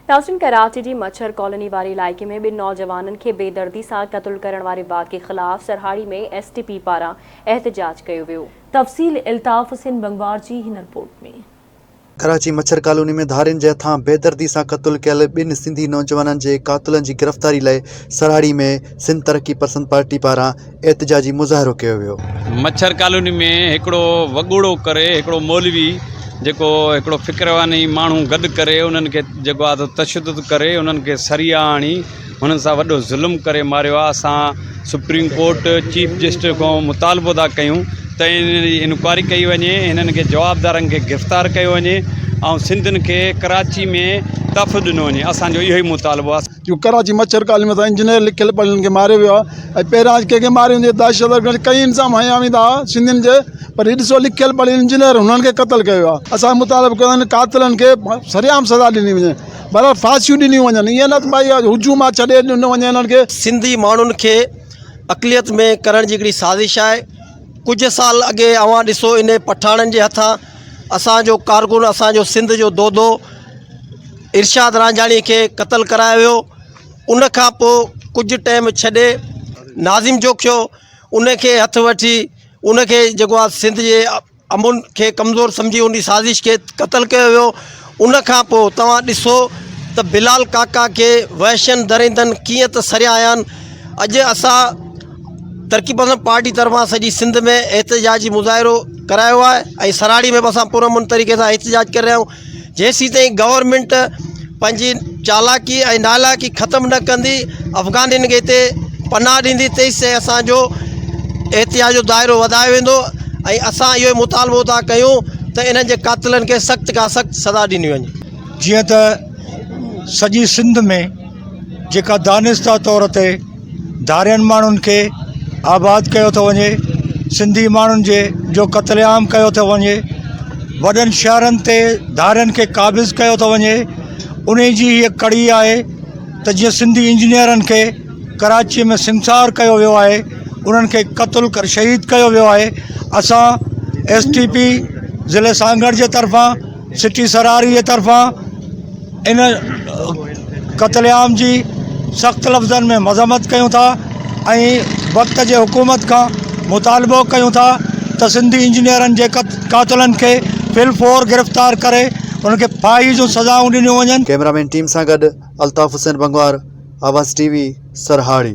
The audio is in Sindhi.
ناظرين ڪراچي جي مڇر ڪالوني واري علائقي ۾ ٻن نوجوانن کي بيدردي سان قتل ڪرڻ واري واقعي خلاف سرهاڙي ۾ ايس ٽي پي پاران احتجاج ڪيو ويو. تفصيل الطاف حسين بنگوار جي هن رپورٽ ۾. ڪراچي مڇر ڪالوني ۾ ڌارين جي هٿان بيدردي سان قتل ڪيل ٻن سنڌي نوجوانن جي قاتلن جي گرفتاري لاء سرهاڙي ۾ سنڌ ترقي پسند پارٽي پاران احتجاجي مظاهرو ڪيو ويو. مڇر ڪالوني ۾ هڪڙو وڳوڙو ڪري هڪڙو مولوي جيڪو هڪڙو فڪرواني ماڻهو گڏ ڪري انهن کي جيڪو آهي سو تشدد ڪري انهن کي سريا هڻي انهن سان وڏو ظلم ڪري ماريو آهي اسان سپريم ڪورٽ چيف جسٽس کان مطالبو ٿا ڪيون ته انهن جي انڪوائري ڪئي وڃي هنن کي جوابدارن کي گرفتار ڪيو وڃي ۽ سنڌين کي ڪراچي ۾ تحفظ ڏنو وڃي اسانجو اهو ئي مطالبو آهي. جو ڪراچي مڇر ڪالوني مٿان انجنيئر لکيل پڙهيلن کي ماريو ويو آهي ۽ پهريان ڪنهن کي ماريو ويندو دهشتگرد ڪئي انظام هنيا ويندا هئا سنڌين جي پر هي ڏسو لکيل پڙهيل انجنيئر هنن کي قتل ڪيو ويو آهي اسان مطالبو ڪيو آهي قاتلن کي سرعام سزا ڏني وڃي بهرحال ڦاسيون ڏنيون وڃن ائين نه ته ڀائي هجوم آهي ڇڏي ڏنو وڃي هنن کي. سنڌي ماڻهن کي اقليت ۾ ڪرڻ جي هڪڙي سازش آهي ڪجهه سال اڳي اوهان ڏسو انهي پٺاڻن جي هٿان اسان جو ڪارڪن اسان جو سنڌ جو دودو ارشاد رانجهاڻي کي قتل ڪرايو ويو ان کان پوء ڪجهه ٽائيم ڇڏي ناظم جوکيو ان کي هٿ وٺي ان کي جيڪو آهي سنڌ جي امن کي ڪمزور سمجهي ان جي سازش کي قتل ڪيو ويو ان کان پوء توهان ڏسو ته بلال ڪاڪا کي وحشين درندن ڪيئن ته سريا آيا آهن اڄ اسان ترقي پسند پارٽي طرفان سڄي سنڌ ۾ احتجاجي مظاهرو ڪرايو آهي ۽ سراڙي ۾ به اسان پرامن طريقي سان احتجاج ڪري رهيا آهيون جيسين تائين گورنمينٽ پنهنجي چالاڪي ۽ نالاڪي ختم نه ڪندي افغانين کي هتي پناهه ڏيندي تيسين اسانجو احتجاج جو دائرو وڌايو ويندو ۽ اسان اهو مطالبو ٿا ڪيون ته انهن جي قاتلن کي سخت کان سخت سزا ڏني وڃي. جيئن ته سڄي سنڌ ۾ جيڪا دانسته طور تي ڌارين ماڻهن کي آباد ڪيو ٿو وڃي سنڌي ماڻهن جي جو قتل عام ڪيو ٿو وڃي وڏن شهرن تي ڌارين کي قابض ڪيو ٿو وڃي ان جي هيء ڪڙي آهي ته جيئن سنڌي انجنيئرن کي ڪراچيء ۾ سنگسار ڪيو ويو آهي انهن کي قتل ڪري شهيد ڪيو ويو آهي اسان ايس ٽي پي ضلعي سانگهڙ جي طرفان سٽي سراري جي طرفان ان قتل عام جي سخت لفظن ۾ مذمت ڪيون ٿا ۽ وقت جي حڪومت کان مطالبو ڪيون ٿا ته سنڌي انجنيئرن جي قاتلن کي في الفور گرفتار ڪري انهن کي ڦاهي جون سزائون ڏنيون وڃن. ڪئميرا مين ٽيم سان گڏ الطاف حسين بنگوار، آواز ٽي وي، سرهاڙي.